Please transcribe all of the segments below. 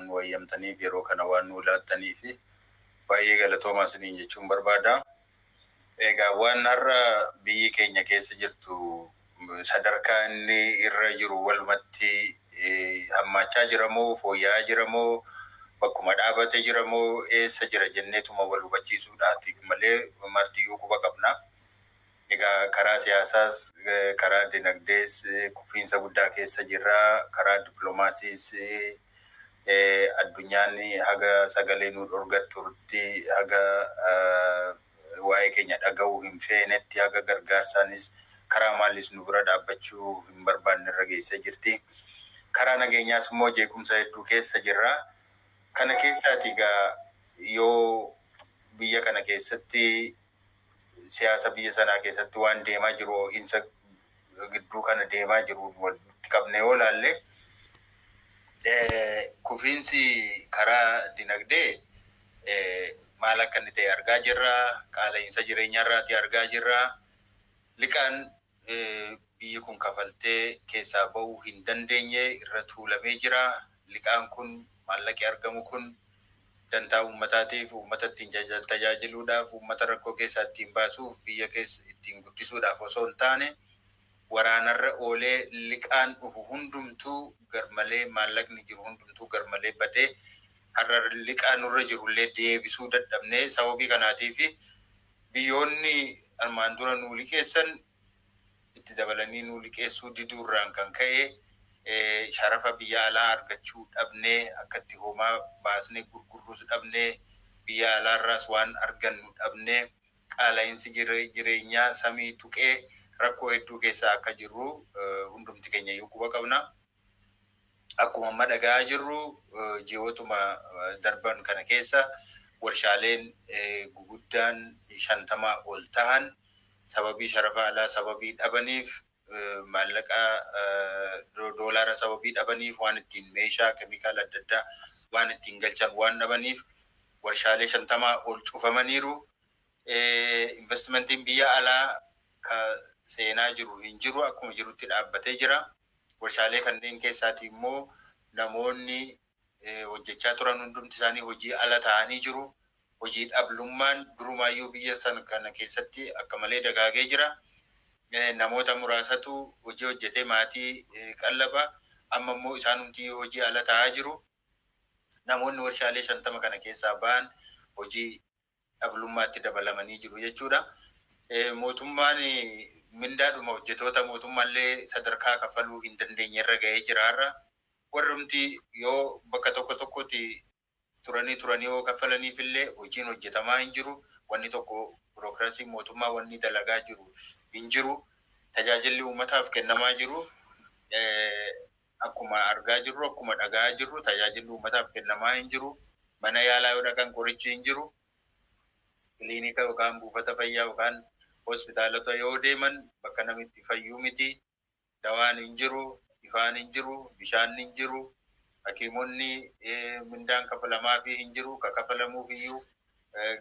Waan nu wayyamtaniif, yeroo kana waan nu laattaniif baay'ee galatoomaa isiniin jechuun barbaada. Egaa waan har'a biyyi keenya keessa jirtu, sadarkaa inni irra jiru, walumatti hammaachaa jira moo, fooyya'aa jira moo, bakkuma dhaabate jira moo, eessa jira jenneetuma wal hubachiisuudhaatiif malee martiyyuu quba qabna. Egaa karaa siyaasaas, karaa dinagdees kufiinsa guddaa keessa jirra. Karaa dippiloomaasiis addunyaan haga sagalee nu dhorgattutti, haga waa'ee keenya dhaga'uu hin feenetti, haga gargaarsaanis karaa maalis nu bira dhaabbachuu hin barbaanne irra geessee jirti. Karaa nageenyaas immoo jeequmsa hedduu keessa jirra. Kana keessaati egaa yoo biyya kana keessatti, siyaasa biyya sanaa keessatti waan deemaa jiru, ho'iinsa gidduu kana deemaa jiru walitti qabne yoo laalle, kufiinsi karaa dinagdee maal akka inni ta'e argaa jirra. Qaala'insa jireenyaarraati argaa jirra. Liqaan biyyi kun kafaltee keessaa ba'uu hin dandeenye irra tuulamee jira. Liqaan kun, maallaqi argamu kun dantaa uummataatiif, uummata ittiin tajaajiluudhaaf, uummata rakkoo keessaa ittiin baasuuf, biyya keessa ittiin guddisuudhaaf osoo hin taane, waraanarra oolee, liqaan dhufu hundumtuu garmalee, maallaqni jiru hundumtuu garmalee badee, har'a liqaa nurra jirullee deebisuu dadhabnee, sababii kanaatiif biyyoonni armaan dura nuu liqeessan itti dabalanii nuu liqeessuu diduurraan kan ka'e, sharafa biyya alaa argachuu dhabnee, akka itti homaa baasnee gurgurrus dhabnee, biyya alaarraas waan argannu dhabnee, qaala'insi jireenyaa samii tuqee, rakkoo hedduu keessa akka jirru hundumti keenya iyyuu quba qabna. Akkuma amma dhaga'aa jirru, ji'ootuma darban kana keessa warshaaleen guguddaan 50 ol tahan sababii sharafa alaa sababii dhabaniif, maallaqa doolaara sababii dhabaniif, waan ittiin meeshaa keemikaala adda addaa waan ittiin galchan waan dhabaniif, warshaalee 50 ol cufamaniiru. Investimentiin biyya alaa ka seenaa jiru hin jiru, akkuma jirutti dhaabbatee jira. Warshaalee kanneen keessaati immoo namoonni hojjechaa turan hundumti isaanii hojii ala ta'anii jiru. Hojii dhablummaan durumaayyuu biyya sana kana keessatti akka malee dagaagee jira. Namoota muraasatu hojii hojjetee maatii qallaba. Amma immoo isaanumti hojii ala ta'aa jiru. Namoonni warshaalee 50 kana keessaa ba'an hojii dhablummaatti dabalamanii jiru jechuudha. Mootummaan mindaadhuma hojjetoota mootummaallee sadarkaa kaffaluu hin dandeenye irra ga'ee jira har'a. Warrumti yoo bakka tokko tokkotti turanii turanii yoo kaffalaniif illee hojiin hojjetamaa hin jiru. Wanni tokko birookiraasiin mootummaa wanni dalagaa jiru hin jiru. Tajaajilli uummataaf kennamaa jiru akkuma argaa jirru, akkuma dhaga'aa jirru, tajaajilli uummataaf kennamaa hin jiru. Mana yaalaa yoo dhaqan qorichi hin jiru. Kiliinika yookaan buufata fayyaa yookaan hospitaalota yoo deeman bakka namni itti fayyuu miti. Dawaan hin jiru, ifaan hin jiru, bishaan hin jiru. Hakiimonni mindaan kafalamaafii hin jiru. Ka kafalamuuf iyyuu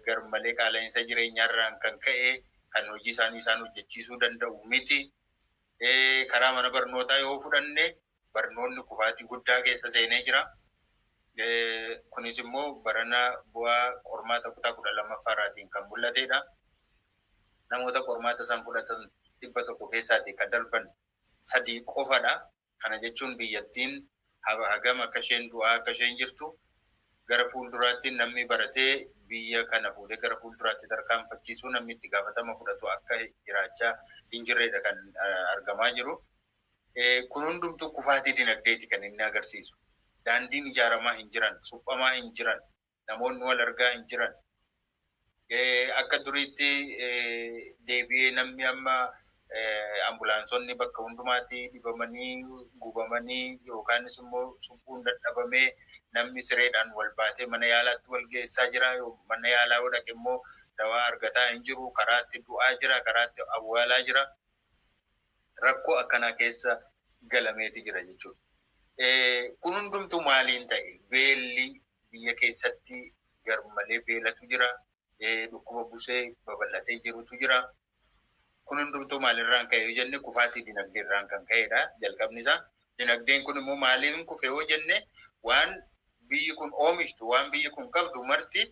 garmalee qaala'insa jireenyaarraan kan ka'e kan hojii isaanii isaan hojjechiisuu danda'u miti. Karaa mana barnootaa yoo fudhanne, barnoonni kufaatii guddaa keessa seenee jira. Kunis immoo barana bu'aa qormaata kutaa 12ffaarraatiin kan mul'atedha. Namoota qormaata isaan fudhatan 100 keessaatii kan darban sadii qofadha. Kana jechuun biyyattiin hagam akka isheen du'aa akka isheen jirtu, gara fuulduraatti namni baratee biyya kana fuudhee gara fuulduraatti tarkaanfachiisuu, namni itti gaafatama fudhatu akka jiraachaa hin jirredha kan argamaa jiru. Kun hundumtuu kufaatii dinagdeeti kan inni agarsiisu. Daandiin ijaaramaa hin jiran, suphamaa hin jiran, namoonni wal argaa hin jiran. Akka duriitti deebi'ee namni amma ambulaansonni bakka hundumaatti dhibamanii, gubamanii, yookaanis immoo suphuun dadhabamee, namni sireedhaan wal baatee mana yaalaatti wal geessaa jira. Mana yaalaa yoo dhaqe immoo dawaa argataa hin jiru. Karaatti du'aa jira, karaatti awwaalaa jira. Rakkoo akkanaa keessa galameeti jira jechuudha. Kun hundumtuu maaliin ta'e? Beelli biyya keessatti garmalee beelatu jira. Dhukkuba busee babal'atee jirutu jira. Kun hundumtuu maalirraan ka'e yoo jenne, kufaatii dinagdeerraan kan ka'edha jalqabni isaa. Dinagdeen kun immoo maaliin kufe yoo jenne, waan biyyi kun oomishtu, waan biyyi kun qabdu marti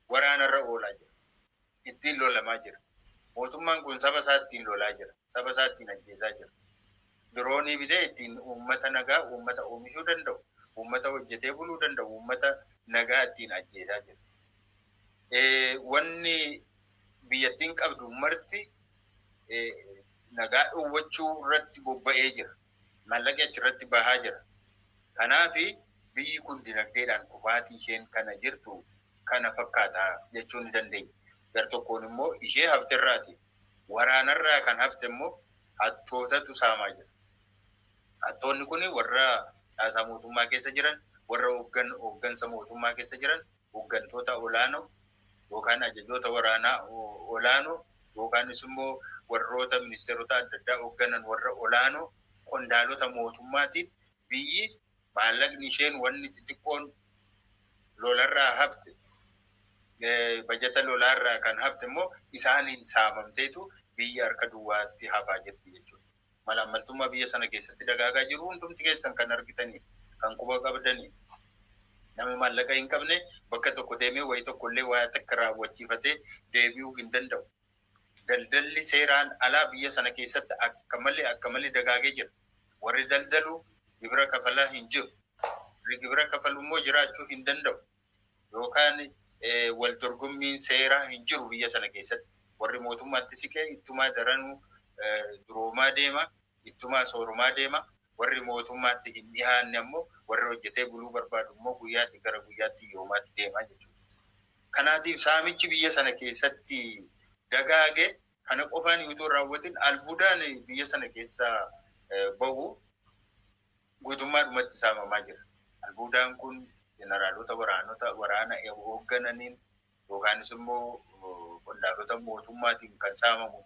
waraanarra oolaa jira. Ittiin lolamaa jira. Mootummaan kun saba isaa ittiin lolaa jira. Saba isaa ittiin ajjeesaa jira. Diroonii bitee ittiin uummata nagaa, uummata oomishuu danda'u, uummata hojjetee buluu danda'u, uummata nagaa ittiin ajjeesaa jira. Wanni biyyattiin qabdu marti nagaa dhoowwachuu irratti bobba'ee jira. Maallaqi achirratti bahaa jira. Kanaafi biyyi kun dinagdeedhaan kufaatii isheen kana jirtu kana fakkaata jechuu ni dandeenya. Gar tokkoon immoo ishee hafterraati. Waraanarraa kan hafte immoo hattootatu saamaa jira. Hattoonni kun warra caasaa mootummaa keessa jiran, warra hooggansa mootummaa keessa jiran, hooggantoota olaanoo yookaan ajajoota waraanaa olaanoo yookaanis immoo warroota ministeerota adda addaa hoogganan warra olaanoo qondaalota mootummaatiin biyyi maallaqni isheen wanni xixiqqoon lolarraa hafte, bajata lolaarraa kan hafte immoo isaaniin saamamteetu biyya harka duwwaatti hafaa jirti jechuudha. Malaammaltummaa biyya sana keessatti dagaagaa jiru hundumti keessan kan argitanii, kan quba qabdanii. Namni maallaqa hin qabne bakka tokko deemee wayii tokko illee waa takka raawwachiifatee deebi'uu hin danda'u. Daldalli seeraan alaa biyya sana keessatti akka malee dagaagee jira. Warri daldalu gibira kafalaa hin jiru. Warri gibira kafalu immoo jiraachuu hin danda'u. Yookaan wal dorgommiin seeraa hin jiru biyya sana keessatti. Warri mootummaatti siqee ittumaa daranuu duroomaa deema, ittumaa soorumaa deema. Warri mootummaatti hin dhiyaanne ammoo, warri hojjetee buluu barbaadu immoo guyyaatti gara guyyaatti yoomaatti deemaa jechuudha. Kanaatiif saamichi biyya sana keessatti dagaage kana qofaan utuu raawwatin, albuudaan biyya sana keessa bahu guutummaadhumatti saamamaa jira. Albuudaan kun jeneraalota waraanota waraana hooggananiin yookaanis immoo qondaalota mootummaatiin kan saamamu,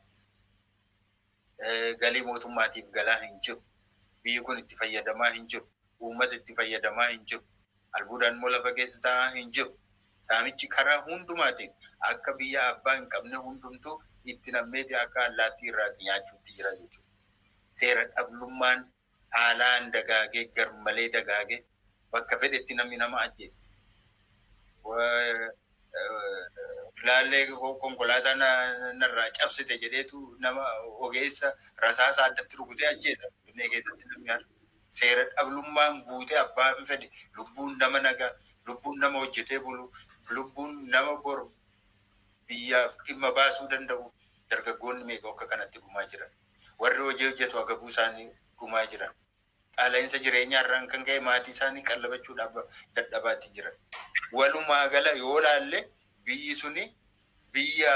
galii mootummaatiif galaa hin jiru. Biyyi kun itti fayyadamaa hin jiru. Uummata itti fayyadamaa hin jiru. Albuudaan immoo lafa keessa taa'aa hin jiru. Saamichi karaa hundumaatiin akka biyya abbaa hin qabne hundumtuu itti nammeeti akka allaattii irraati nyaachuutti jira jechuudha. Seera dhablummaan haalaan dagaagee, garmalee dagaagee, bakka fedhetti namni nama ajjeesa. Laallee konkolaataa narraa cabsite jedheetu nama ogeessa rasaasa addatti rukutee ajjeesa. Finfinnee keessatti namni har'a seera dhablummaan guutee abbaan fedhe lubbuun nama nagaa, lubbuun nama hojjetee bulu, lubbuun nama bor biyyaaf dhimma baasuu danda'u, dargaggoonni meeqa akka kanatti dhumaa jiran. Warri hojii hojjetu agabuu isaanii dhumaa jiran. Qaala'insa jireenyaa irraan kan ka'e maatii isaanii qallabachuudhaaf dadhabaatti jiran. Walumaa gala yoo laalle, biyyi suni biyya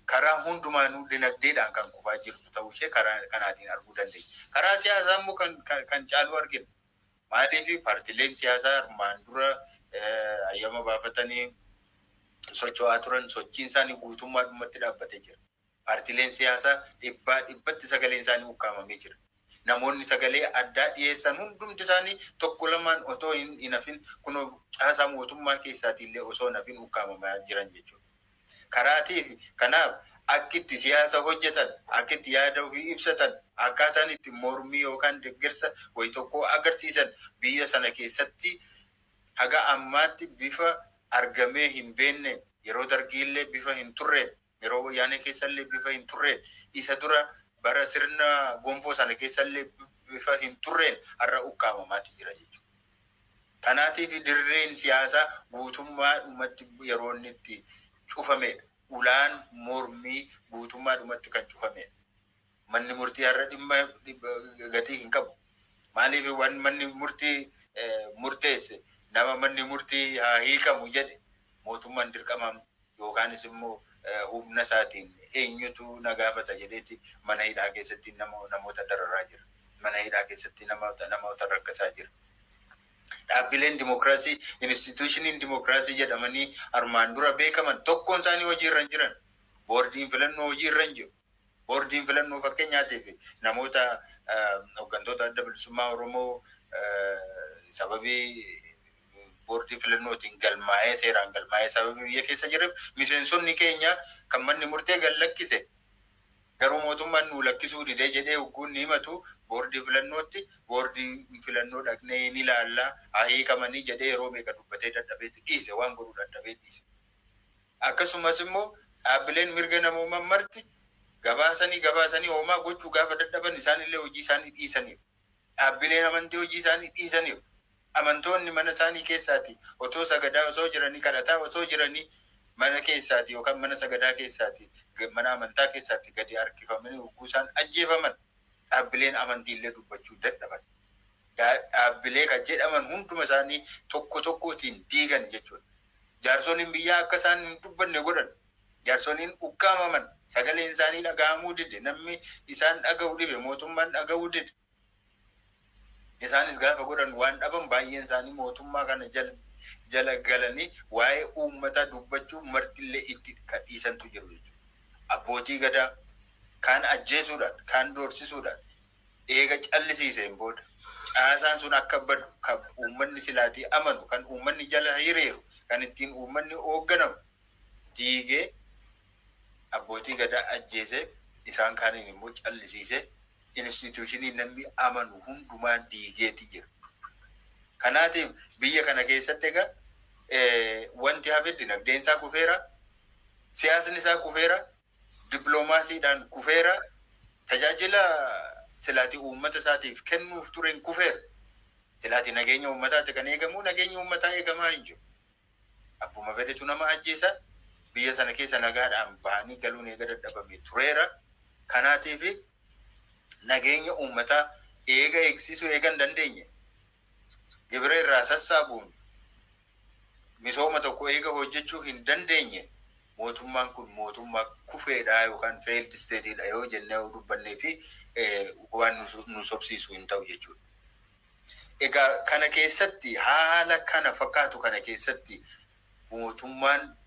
karaa hundumaanuu dinagdeedhaan kan kufaa jirtu ta'uu ishee karaa kanaatiin arguu dandeenya. Karaa siyaasaa immoo kan caalu argina. Maaliif? Paartileen siyaasaa armaan dura hayyama baafatanii socho'aa turan sochiin isaanii guutummaadhumatti dhaabbatee jira. Paartileen siyaasaa dhibbaa dhibbatti sagaleen isaanii ukkaamamee jira. Namoonni sagalee addaa dhiyeessan hundumti isaanii tokko lamaan otoo hin hafin, kunoo caasaa mootummaa keessaatiillee osoo hin hafin ukkaamamaa jiran jechuudha. Karaatiif kanaaf akki itti siyaasa hojjetan, akka itti yaada ofii ibsatan, akkaataan itti mormii yookaan deeggarsa wayi tokkoo agarsiisan biyya sana keessatti haga ammaatti bifa argamee hin beekne, yeroo dargiillee bifa hin turreen, yeroo Wayyaanee keessallee bifa hin turreen, isa dura bara sirna gonfoo sana keessallee bifa hin turreen har'a ukkaamamaati jira jechuudha. Kanaatiif dirreen siyaasaa guutummaadhumatti yeroo inni itti cufamedha. Ulaan mormii guutummaadhumatti kan cufamedha. Manni murtii har'a dhimma gatii hin qabu. Maaliif? Waan manni murtii murteesse, nama manni murtii haa hiikamu jedhe mootummaan dirqamaan yookaanis immoo humna isaatiin eenyutu na gaafata jedheeti mana hidhaa keessatti namoota dararaa jira. Mana hidhaa keessatti namoota rakkasaa jira. Dhaabbileen dimokiraasii, institutioniin dimokiraasii jedhamanii armaan dura beekaman tokkoon isaanii hojii irra hin jiran. Boordiin filannoo hojii irra hin jiru. Boordiin filannoo, fakkeenyaatiif, namoota hooggantoota Adda Bilisummaa Oromoo sababii boordii filannootiin galmaa'ee, seeraan galmaa'ee sababii biyya keessa jiruuf, miseensonni keenya kan manni murtee gad lakkise Garuu mootummaan nu lakkisuu didee jedhee hogguun ni himatu boordii filannootti, boordii filannoo dhaqnee ni ilaallaa haa hiikamanii jedhee yeroo meeqa dubbatee dadhabeetti dhiise, waan godhu dadhabee dhiise. Akkasumas immoo dhaabbileen mirga namoomaa marti gabaasanii gabaasanii homaa gochuu gaafa dadhaban isaanillee hojii isaanii dhiisaniiru. Dhaabbileen amantii hojii isaanii dhiisaniiru. Amantoonni mana isaanii keessaati otoo sagadaa osoo jiranii, kadhataa osoo jiranii, mana keessaati yookaan mana sagadaa keessaati, mana amantaa keessaatti gadi harkifamanii hogguu isaan ajjeefaman dhaabbileen amantii illee dubbachuu dadhaban. Dhaabbilee kan jedhaman hunduma isaanii tokko tokkootiin diigan jechuudha. Jaarsoliin biyyaa akka isaan hin dubbanne godhan. Jaarsoliin ukkaamaman, sagaleen isaanii dhaga'amuu dide, namni isaan dhaga'u dhibe, mootummaan dhaga'uu dide. Isaanis gaafa godhan waan dhaban baay'een isaanii mootummaa kana jala galanii waa'ee uummataa dubbachuu martillee itti kan dhiisantu jiru jechuudha. Abbootii gadaa kaan ajjeesuudhaan, kaan doorsisuudhaan eega callisiiseen booda caasaan sun akka badu, kan uummanni silaatii amanu, kan uummanni jala hiriiru, kan ittiin uummanni hoogganamu diigee abbootii gadaa ajjeesee, isaan kaaniin immoo callisiisee, instituushinii namni amanu hundumaa diigeeti jira. Kanaatiif biyya kana keessatti egaa wanti hafe dinagdeen isaa kufeera, siyaasni isaa kufeera, dippiloomaasiidhaan kufeera, tajaajila silaatii uummata isaatiif kennuuf tureen kufeera. Silaatii nageenya uummataati kan eegamu, nageenya uummataa eegamaa hin jiru. Abbuma fedhetu nama ajjeesa, biyya sana keessa nagaadhaan bahanii galuun eega dadhabame tureera. Kanaatiif nageenya uummataa eega eegsisuu eega hin dandeenye, gibira irraa sassaabuun misooma tokko eega hojjechuu hin dandeenye, mootummaan kun mootummaa kufeedha yookaan failed stateidha yoo jennee yoo dubbannee fi waan nu sobsiisu hin ta'u jechuudha. Egaa kana keessatti, haala kana fakkaatu kana keessatti, mootummaan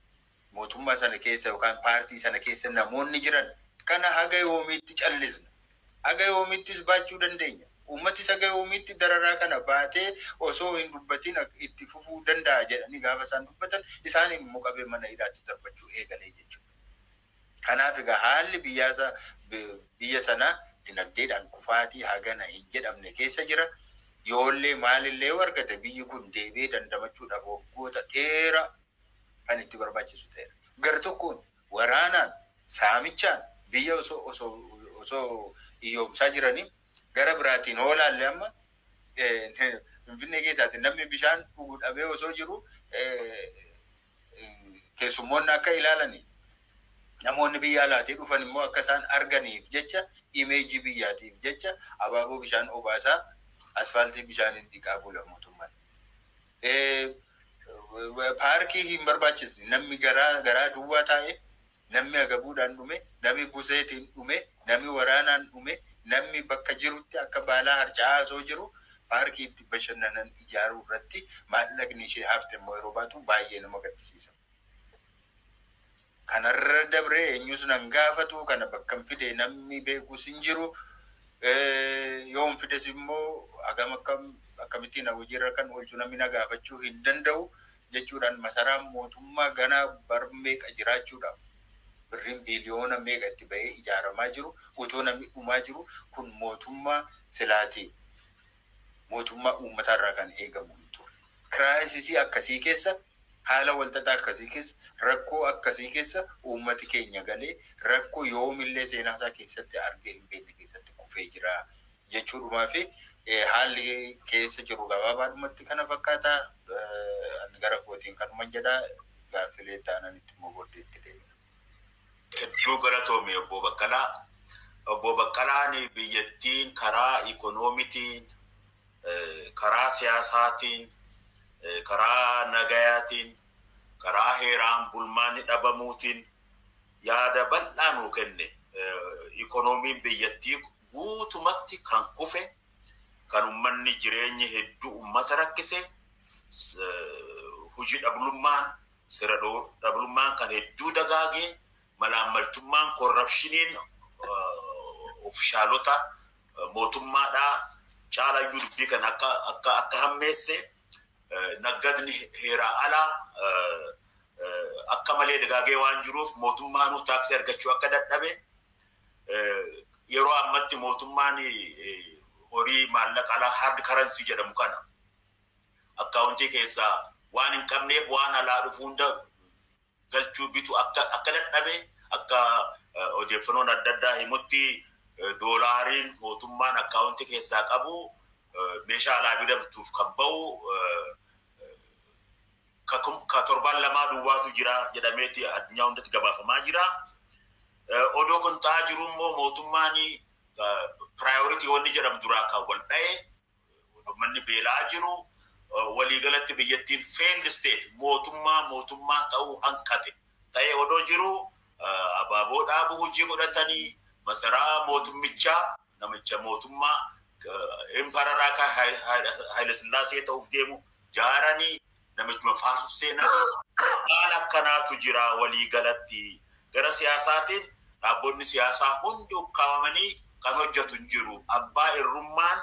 mootummaa sana keessa yookaan paartii sana keessa namoonni jiran kana haga yoomiitti callisna? Haga yoomiittis baachuu dandeenya? Uummatis haga yoomiitti dararaa kana baatee osoo hin dubbatin itti fufuu danda'a jedhanii gaafa isaan dubbatan isaaniin immoo qabee mana hidhaatti darbachuu eegalee jechuudha. Kanaaf egaa haalli biyya sanaa dinagdeedhaan kufaatii hagana hin jedhamne keessa jira. Yoollee maalillee yoo argate biyyi kun deebi'ee dandamachuudhaaf waggoota dheeraa kan itti barbaachisu ta'edha. Gar tokkoon waraanaan, saamichaan biyya osoo hiyyoomsaa jiranii, gara biraatiin hoolaallee amma Finfinnee keessaatti namni bishaan dhugu dhabee osoo jiru keessummoonni akka ilaalanii, namoonni biyya alaatii dhufan immoo akka isaan arganiif jecha, imeejii biyyaatiif jecha abaaboo bishaan obaasaa, asfaaltii bishaaniin dhiqaa bula mootummaan. Paarkii hin barbaachisne, namni garaa garaa duwwaa taa'e, namni agabuudhaan dhume, namni buseetiin dhume, namni waraanaan dhume, namni bakka jirutti akka baalaa harca'aa osoo jiru paarkii itti bashannanan ijaaruu irratti maallaqni ishee hafte immoo yeroo baatu baay'ee nama gaddisiisa. Kanarra dabree eenyus nan gaafatu, kana bakka hin fide namni beekus hin jiru. Yoon fides immoo hagam akkam akkamittiin hojiirra kan oolchu namni na gaafachuu hin danda'u jechuudhaan masaraan mootummaa ganaa bar meeqa jiraachuudhaaf birriin biiliyoona meeqa itti bahee ijaaramaa jiru utuu namni dhumaa jiru, kun mootummaa silaatii mootummaa uummataarraa kan eegamu hin turre. Crisisii akkasii keessa, haala walxaxaa akkasii keessa, rakkoo akkasii keessa uummati keenya galee rakkoo yoomillee seenaa isaa keessatti argee hin beekne keessatti kufee jira jechuudhumaa fi haalli keessa jiru gabaabaadhumatti kana fakkaata. Ani gara kootiin kanuma jedha, gaaffilee ta'anitti immoo booddeetti deemna. Hedduu galatoomi, obbo Baqqalaa. Obbo Baqqalaan biyyattiin karaa ikoonomiitiin, karaa siyaasaatiin, karaa nagayaatiin, karaa heeraan bulmaanni dhabamuutiin yaada bal'aa nuu kenne. Ikoonomiin biyyattii guutumatti kan kufe, kan uummanni jireenyi hedduu uummata rakkise, hojii dhablummaan, seera dhablummaan kan hedduu dagaagee, malaammaltummaan, corruptioniin ofishaalota mootummaadhaa caalayyuu dubbii kan akka hammeesse, naggadni heeraa alaa akka malee dagaagee waan jiruuf mootummaanuu taaksii argachuu akka dadhabe. Yeroo ammatti mootummaan horii maallaqa alaa hard currency jedhamu kana akkaawuntii keessaa waan hin qabneef, waan alaa dhufu hunda galchuu bitu akka dadhabe, akka odeeffannoon adda addaa himutti, doolaariin mootummaan akkaawuntii keessaa qabu meeshaa alaa bitamtuuf kan ba'u ka torban 2 duwwaatu jira jedhameeti addunyaa hundatti gabaafamaa jira. Odoo kun ta'aa jiru immoo mootummaan priority wanni jedhamu duraa kan wal dha'e, uummanni beelaa jiru, waliigalatti biyyattiin failed state, mootummaa mootummaa ta'uu hanqate ta'ee odoo jiru, abaaboo dhaabuu hojii godhatanii, masaraa mootummichaa namicha mootummaa emperor akka Haayile Sillaasee ta'uuf deemu jaaranii namichuma faarsu seenaa. Haala akkanaatu jira. Waliigalatti gara siyaasaatiin dhaabbonni siyaasaa hundi ukkaamamanii kan hojjetu hin jiru. Abbaa irrummaan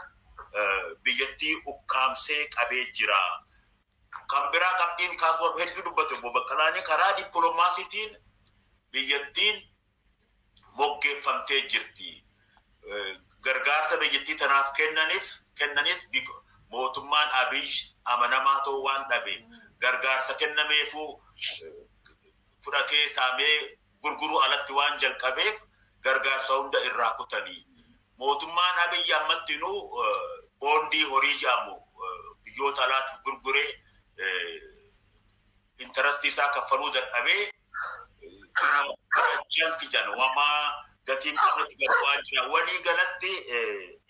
biyyattii ukkaamsee qabee jira. Kan biraa qabxiin kaasuu hedduu dubbate Obbo Baqqalaanii, karaa dippiloomaasiitiin biyyattiin moggeeffamtee jirti. Gargaarsa biyyattii tanaaf kennanis mootummaan Abiy amanamaa ta'uu waan dhabeef, gargaarsa kennameefuu fudhatee saamee gurguruu alatti waan jalqabeef, gargaarsa hunda irraa kutanii. Mootummaan Abiy ammattinuu boondii horii jedhamu biyyoota alaatiif gurguree interest isaa kaffaluu dadhabee karaa junk jedhan wamaa gatiin qabnetti gad bu'aa jira. Walii galatti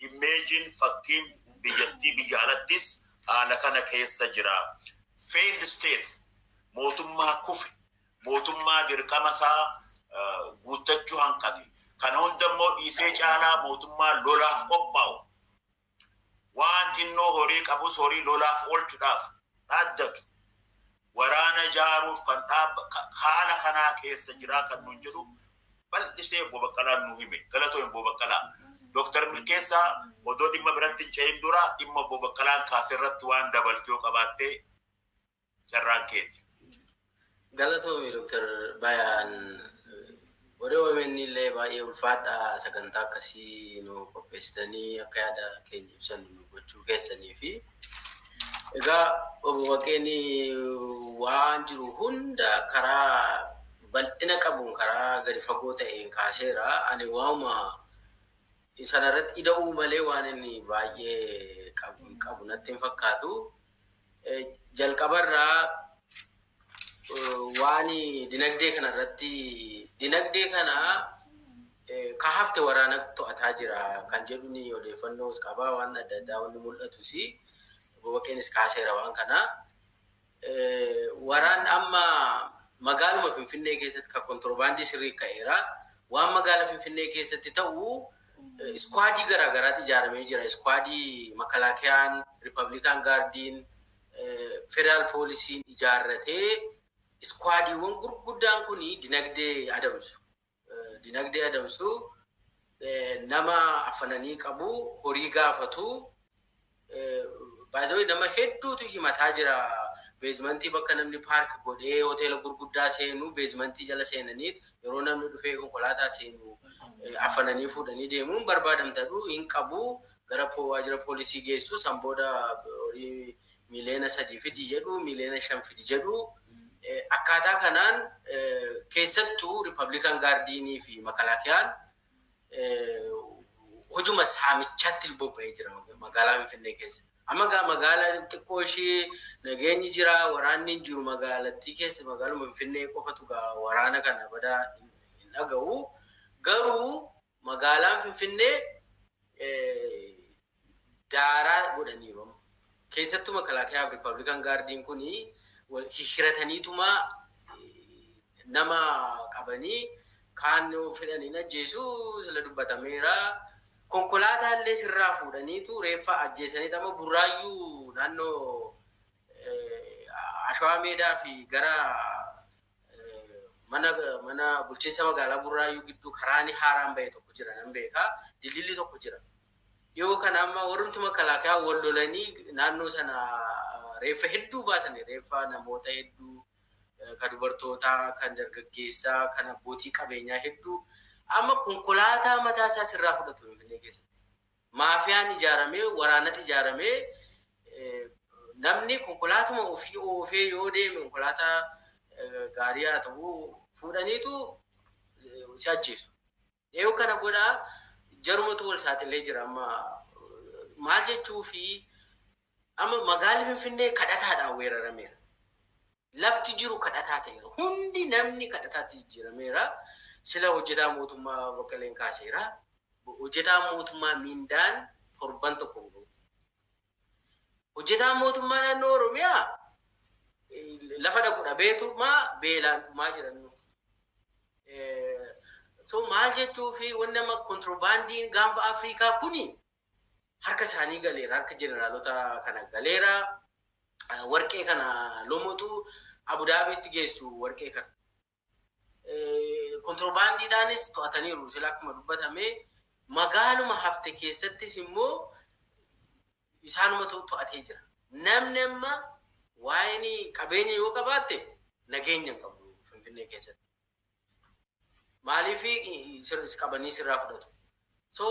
imageiin, fakkiin biyyattii biyya alattis haala kana keessa jira. Failed state, mootummaa kufe, mootummaa dirqama isaa guuttachuu hanqate. Kana hunda immoo dhiisee caalaa mootummaa lolaaf qophaa'u. Waan xinnoo horii qabus horii lolaaf oolchuudhaaf dhaaddatu. Waraana ijaaruuf kan haala kanaa keessa jiraa kan nuun jedhu bal'isee Obbo Baqqalaan nu hime. Galatoo Obbo Baqqalaa. Dooktar Milkeessaa, odoo dhimma biratti hin ce'in dura dhimma Obbo Baqqalaan kaase irratti waan dabaltuu yoo qabaattee carraan keeti. Galatoomi, Dooktar Bayaan. Warri OMN illee baay'ee ulfaadha, sagantaa akkasii nu qopheessitanii akka yaada keenya ibsan nu gochuu keessanii fi egaa Obbo Baqqeen waan jiru hunda karaa bal'ina qabuun, karaa gadi fagoo ta'een kaaseera. Ani waanuma sanarratti ida'uu malee waan inni baay'ee qabu natti hin fakkaatu. Jalqabarraa waan dinagdee kanarratti, dinagdee kana ka hafte waraana to'ataa jira kan jedhu ni odeeffannoos qabaa, waan adda addaa wanni mul'atus Obbo Baqqeenis kaaseera waan kana. Waraan amma magaaluma Finfinnee keessatti ka kontiroobaandii sirrii ka'eera. Waan magaala Finfinnee keessatti ta'u squadii garaagaraatu ijaaramee jira. Squadii Makalaakiyaan, Republican Guardiin, Federaal Poolisiin ijaarratee, squadiiwwan gurguddaan kun dinagdee adamsu. Dinagdee adamsu, nama afananii qabu, horii gaafatu. Baay'ee nama hedduutu himataa jira. Basementii bakka namni park godhee hoteela gurguddaa seenu, basementii jala seenanii yeroo namni dhufee konkolaataa seenu afananii fuudhanii deemuun barbaadamtadhu hin qabu, gara waajjira poolisii geessu, san booda horii 3 miiliyoona fidi jedhu, 5 miiliyoona fidi jedhu. Akkaataa kanaan keessattuu Republican Guardiinii fi Makalaakiyaan hojuma saamichaatti bobba'ee jira magaalaa Finfinnee keessa. Amma gaa magaalaa xiqqoo ishee nageenyi jira, waraanni hin jiru magaalattii keessa, magaaluma Finfinnee qofatu gaa waraana kana badaa hin dhaga'u. Garuu magaalaan Finfinnee daaraa godhaniiru. Keessattuu Makalaakiyaa fi Republican Guardiin kuni hihhirataniituma nama qabanii kaan yoo fedhan hin ajjeesu, sila dubbatameera. Konkolaataa illee sirraa fuudhaniitu reeffa ajjeesanii amma Burraayyuu naannoo Ashawaa Meedaa fi gara mana bulchiinsa magaalaa Burraayyuu gidduu karaan haaraan bahe tokko jira, nan beekaa. Dildilli tokko jira. Dhiyoo kana amma warrumti makalaakaa wal lolanii naannoo sana reeffa hedduu baasanii, reeffa namoota hedduu, kan dubartootaa, kan dargaggeessaa, kan abbootii qabeenyaa hedduu Amma konkolaataa mataa isaa sirraa fudhatu Finfinnee keessatti. Maafiyaan ijaaramee, waraanatti ijaaramee, namni konkolaatuma ofii oofee yoo deeme, konkolaataa gaarii haa ta'u, fuudhaniitu si ajjeesu. Yoo kana godhaa jarumatu wal saaxilee jira. Amma maal jechuu fi amma magaalli Finfinnee kadhataadhaan weerarameera. Lafti jiru kadhataa ta'eera. Hundi namni kadhataatti jijjiirameera. Sila hojjetaa mootummaa Baqqaleen kaaseera. Hojjetaa mootummaa miindaan torban tokko hin gahu. Hojjetaan mootummaa naannoo Oromiyaa lafa dhaqu dhabeetu maa beelaan dhumaa jiran. So maal jechuu fi wanni nama kontiroobaandiin gaanfa Afrikaa kuni harka isaanii galeera. Harka jeneraalota kana galeera. Warqee kana lomotu Abudaabiitti geessu warqee kana. Kontiroobaandiidhaanis to'ataniiru. Sila akkuma dubbatame magaaluma hafte keessattis immoo isaanumatu to'atee jira. Namni amma waa'een qabeenya yoo qabaatte nageenya hin qabu Finfinnee keessatti. Maaliif qabanii sirraa fudhatu? So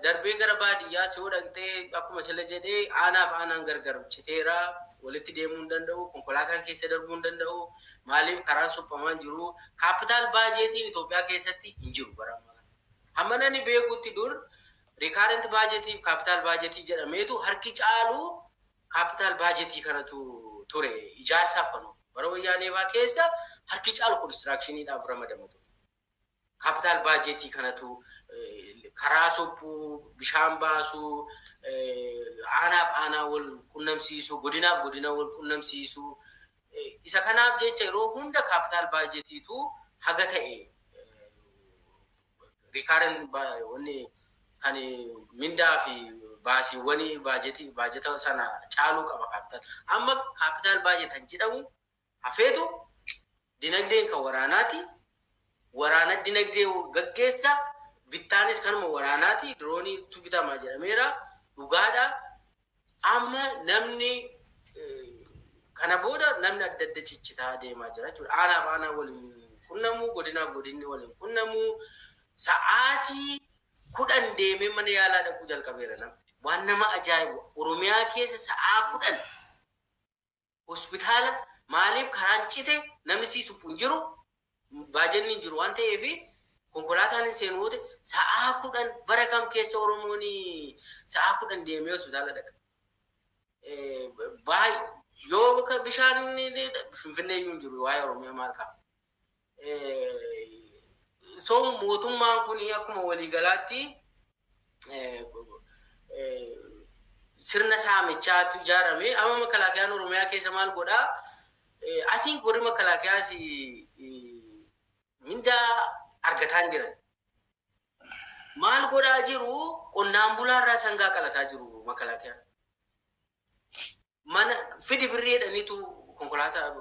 darbee gara baadiyyaa yoo dhaqxee, akkuma sila jedhee, aanaaf aanaan gargar citeera, walitti deemuu hin danda'u, konkolaataan keessa darbuu hin danda'u. Maaliif karaan suphamaan jiru? Capital baajetiin Itoophiyaa keessatti hin jiru bara ammaa kana. Hamma nani beekutti dur recurrent baajetii fi capital baajetii jedhameetu harki caalu capital baajetii kanatu ture ijaarsaaf kan oolu. Bara Wayyaaneefaa keessa harki caalu constructioniidhaaf ramadama ture. Capital baajetii kanatu karaa suphuu, bishaan baasuu, aanaaf aanaa wal qunnamsiisuu, godinaaf godina wal qunnamsiisuu. Isa kanaaf jecha yeroo hunda capital baajetiitu haga ta'e recurrent wanni kan mindaa fi baasiiwwan baajetii baajeta sana caaluu qaba capital. Amma capital baajetan jedhamu hafeetu dinagdeen kan waraanaati. Waraana dinagdee gaggeessa, bittaanis kanuma waraanaati. Dirooniitu bitamaa jedhameera. Dhugaadha. Amma namni kana booda namni adda adda ciccitaa deemaa jira jechuudha. Aanaaf aanaa waliin qunnamu, godinaaf godinni waliin qunnamu. Sa'aatii 10 deemee mana yaalaa dhaquu jalqabeera namni. Waan nama ajaa'ibu, Oromiyaa keessa sa'aa 10 hospitaala. Maaliif karaan cite, namni sii suphu hin jiru, baajanni hin jiru waan ta'eef konkolaataan hin seenu yoo ta'e sa'aa 10. Bara kam keessa Oromoon sa'aa 10 deemee hospitaala dhaqa? Baay'ee yoo bakka bishaan Finfinnee iyyuu hin jiru, waa'ee Oromiyaa maal qaba? So mootummaan kun akkuma waliigalaatti sirna saamichaatu ijaarame. Amma makalaakiyaan Oromiyaa keessa maal godhaa? I think warri makalaakiyaas mindaa argataa hin jiran. Maal godhaa jiru? Qonnaan bulaarraa sangaa qalataa jiru makalaakiyaan. Mana fidi birrii jedhaniitu konkolaataa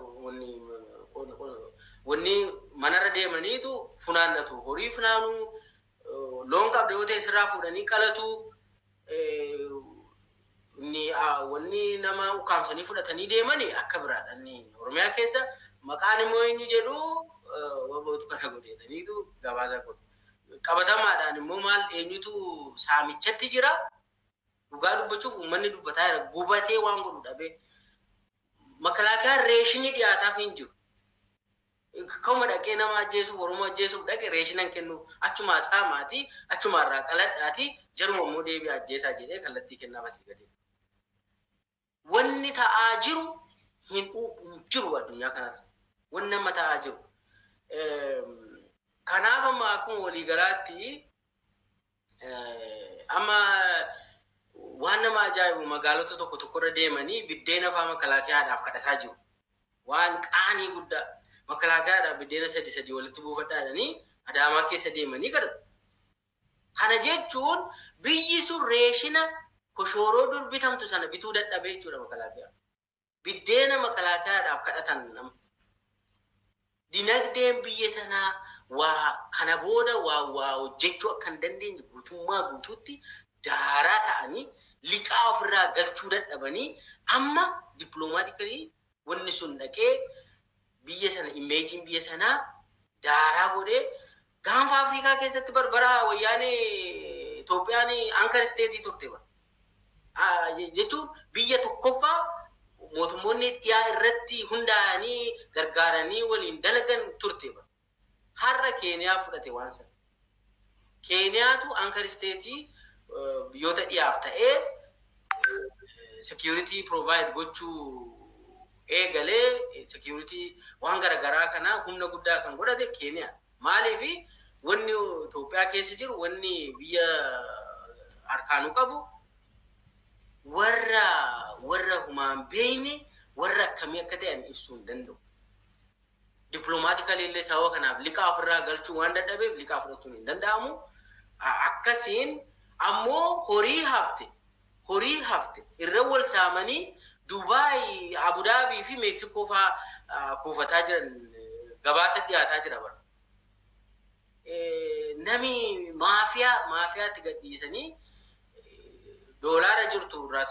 wanni manarra deemaniitu funaannatu. Horii funaanuu, loon qabda yoo ta'e sirraa fuudhanii qalatu. Inni wanni nama ukkaamsanii fudhatanii deemani akka biraadha. Inni Oromiyaa keessa maqaan immoo eenyu jedhu, wabootu kana godheetaniitu gabaasa godhu. Qabatamaadhaan immoo maal, eenyutu saamichatti jira? Dhugaa dubbachuuf uummanni dubbataa jira. Gubatee waan godhu dhabee. Makalaakiyaan reeshinii dhiyaataaf hin jiru. Kama dhaqee nama ajjeesuuf, Oromoo ajjeesuuf dhaqe reeshinan kennuuf, achumaa saamaatii, achumaa irraa qaladhaatii, jaruma immoo deebi'aa ajjeesaa jedhee kallattii kennaaf asii gadi. Wanni ta'aa jiru hin jiru addunyaa kanarra. Wanni amma ta'aa jiru. Kanaaf amma akkuma waliigalaatti amma waan nama ajaa'ibu, magaalota tokko tokkorra deemanii biddeena faa makalaakiyaadhaaf kadhataa jiru. Waan qaanii guddaa, makalaakiyaadhaaf biddeena sadi sadi walitti buufadhaa jedhanii Adaamaa keessa deemanii kadhatu. Kana jechuun biyyi sun reeshina koshooroo dur bitamtu sana bituu dadhabee jechuudha makalaakiyaa. Biddeena makalaakiyaadhaaf kadhatan nama. Dinagdeen biyya sanaa waa kana booda waa waa hojjechuu akka hin dandeenye guutummaa guutuutti daaraa ta'anii, liqaa ofirraa galchuu dadhabanii, amma diplomatically wanni sun dhaqee biyya sana, imageiin biyya sanaa daaraa godhee. Gaanfa Afrikaa keessatti barbara Wayyaanee Itoophiyaan anchor state turte bara. Jechuun biyya tokkoffaa mootummoonni dhiyaa irratti hundaa'anii gargaaranii waliin dalagan turte bara. Har'a Keeniyaa fudhate waan sana. Keeniyaatu anchor state biyyoota dhiyaaf ta'ee security provide gochuu eegalee, security waan garaagaraa kana humna guddaa kan godhate Keeniyaa. Maaliifi, wanni Itoophiyaa keessa jiru, wanni biyya harkaanuu qabu, warra humaan beeyne, warra akkamii akka ta'an ibsuu hin danda'u. Diplomatically illee sababa kanaaf liqaa ofirraa galchuu waan dadhabeef liqaa fudhachuun hin danda'amu. Akkasiin ammoo horii hafte irra wal saamanii Dubaay, Abudaabii fi Meeksikoo fa'aa kuufataa jiran gabaasa dhiyaataa jira bara. Nami maafiyaatti gadhiisanii doolaara jirtu irraa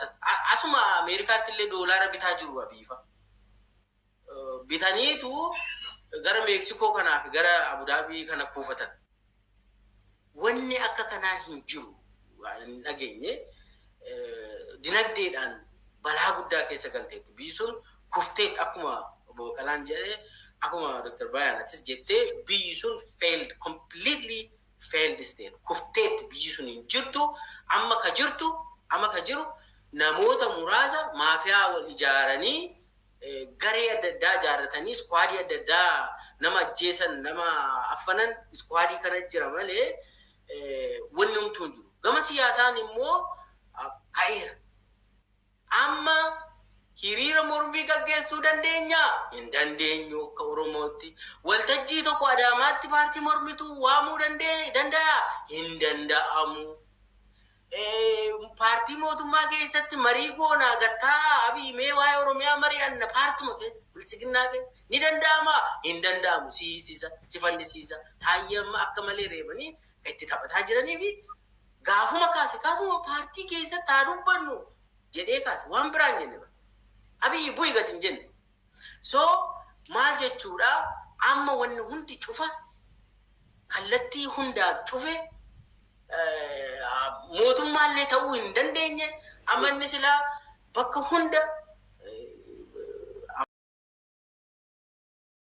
asuma Ameerikaatti illee doolaara bitaa jiru abiifa. Bitaniitu gara Meeksikoo kanaa fi gara Abudaabii kana kuufatan. Wanni akka kanaa hin jiru, hin dhageenye. Dinagdeedhaan balaa guddaa keessa galteetti. Biyyi sun kufteetti, akkuma obbo Baqqalaan jedhee, akkuma Dr. Bayaanatis jettee, biyyi sun failed, completely failed state. Kufteetti, biyyi sun hin jirtu. Amma ka jiru namoota muraasa maafiyaa wal ijaaranii, garee adda addaa ijaarratanii, squad adda addaa, nama ajjeesan, nama affanan, squad kana jira malee wanni homtuu hin jiru. Gama siyaasaan immoo ka'eera. Amma hiriira mormii gaggeessuu dandeenya? Hin dandeenyu akka Oromootti. Waltajjii tokko Adaamaatti paartii mormituu waamuu danda'a? Hin danda'amu. Paartii mootummaa keessatti marii goonaa gattaa Abiy mee waa'ee Oromiyaa mari'anna, paartuma keessa, Biltsiginnaa keessa ni danda'ama? Hin danda'amu. Siisisa, si fannisiisa. Taayyee amma akka malee reebanii itti taphataa jiranii fi gaafuma kaase, gaafuma paartii keessatti haa dubbannu jedhee kaase, waan biraan jenne bara. Abiyyi bu'i gadi hin jenne. So maal jechuudha, amma wanni hundi cufa, kallattii hundaan cufe, mootummaallee ta'uu hin dandeenye. Amma inni silaa bakka hunda